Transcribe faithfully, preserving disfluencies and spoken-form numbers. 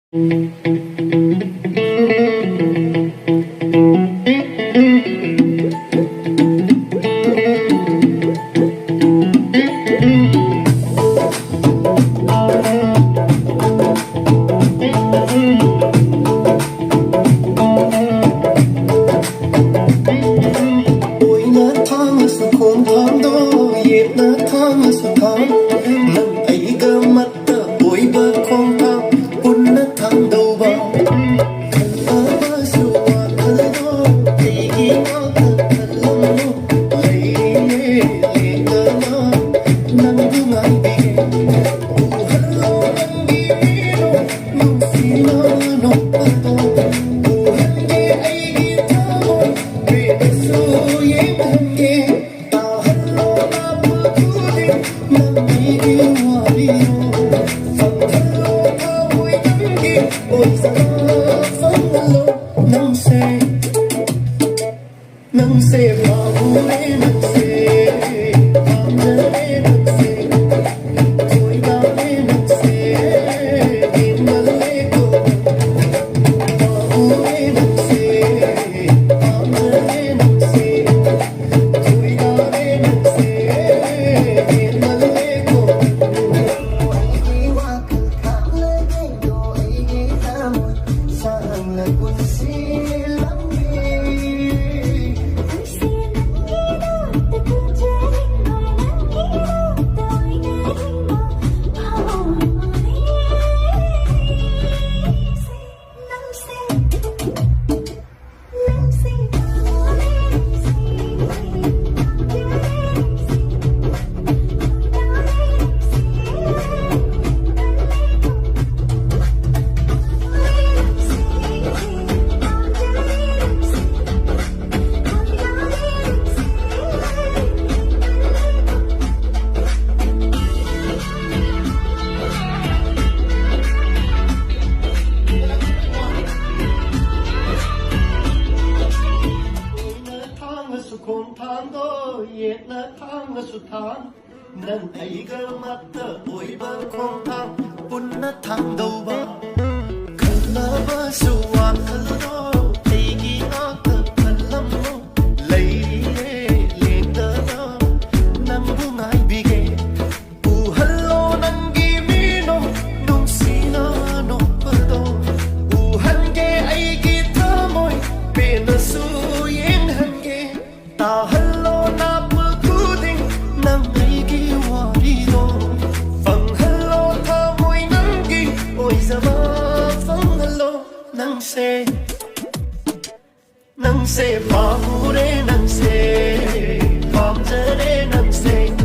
ꯑꯣꯏꯅ ꯊꯥꯡꯂꯁꯨ ꯈꯣꯡꯊꯥꯡꯗꯣ, ꯌꯦꯠꯅ ꯊꯥꯡꯂꯁꯨ ꯊꯥꯡ, ꯅꯪ ꯑꯩꯒ ꯃꯠꯇ ꯑꯣꯏꯕ ꯈꯣꯡꯊꯥꯡ ꯄꯨꯟꯅ ꯊꯥꯡꯗꯧꯕ꯫ ꯈꯜꯂꯕꯁꯨ ꯋꯥꯈꯜꯗꯣ ꯑꯩꯒꯤ ꯉꯥꯛꯇ ꯈꯜꯂꯝꯃꯣ꯫ ꯂꯩꯔꯤꯌꯦ ꯂꯦꯡꯗꯅ ꯅꯪꯕꯨ ꯉꯥꯏꯕꯤꯒꯦ꯫ ꯎꯍꯜꯂꯣ ꯅꯪꯒꯤ ꯃꯤꯠꯅꯣ ꯅꯨꯡꯁꯤꯅ ꯅꯣꯛꯄꯗꯣ꯫ ꯎꯍꯟꯒꯦ ꯑꯩꯒꯤ ꯊꯃꯣꯏ ꯃꯤꯠꯅꯁꯨ ꯌꯦꯡꯍꯟꯒꯦ꯫ ꯇꯥꯍꯜꯂꯣ ꯂꯥꯞꯄ ꯈꯨꯗꯤꯡ ꯅꯪꯒꯤ ꯋꯥꯔꯤꯗꯣ꯫ ꯐꯪꯍꯜꯂꯣ ꯊꯃꯣꯏ ꯅꯪꯒꯤ ꯑꯣꯏꯖꯕ ꯐꯪꯍꯜꯂꯣ꯫ ꯅꯪꯁꯦ, ꯅꯪꯁꯦ ꯄꯥꯝꯃꯨꯔꯦ, ꯅꯪꯁꯦ ꯄꯥꯝꯖꯔꯦ, ꯅꯪꯁꯦ ꯈꯣꯏꯗꯥꯔꯦ, ꯅꯪꯁꯦ ꯍꯦꯟꯃꯜꯂꯦꯀꯣ꯫ ꯄꯥꯝꯃꯨꯔꯦ, ꯅꯪꯁꯦ ꯄꯥꯝꯖꯔꯦ, ꯅꯪꯁꯦ ꯈꯣꯏꯗꯥꯔꯦ, ꯅꯪꯁꯦ ꯍꯦꯟꯃꯜꯂꯦꯀꯣ꯫ ꯑꯩꯒꯤ ꯋꯥꯈꯜ ꯈꯜꯂꯒꯦ꯫ ꯊꯥꯡꯂꯁꯨ ꯈꯣꯡꯊꯥꯡꯗꯣ, ꯌꯦꯠꯅ ꯊꯥꯡꯂꯁꯨ ꯊꯥꯡ, ꯅꯪ ꯑꯩꯒ ꯃꯠꯇ ꯑꯣꯏꯕ ꯈꯣꯡꯊꯥꯡ ꯄꯨꯟꯅ ꯊꯥꯡꯗꯧꯕ꯫ ꯅꯪꯁꯦ, ꯅꯪꯁꯦ ꯄꯥꯝꯃꯨꯔꯦ, ꯅꯪꯁꯦ ꯄꯥꯝꯖꯔꯦ, ꯅꯪꯁꯦ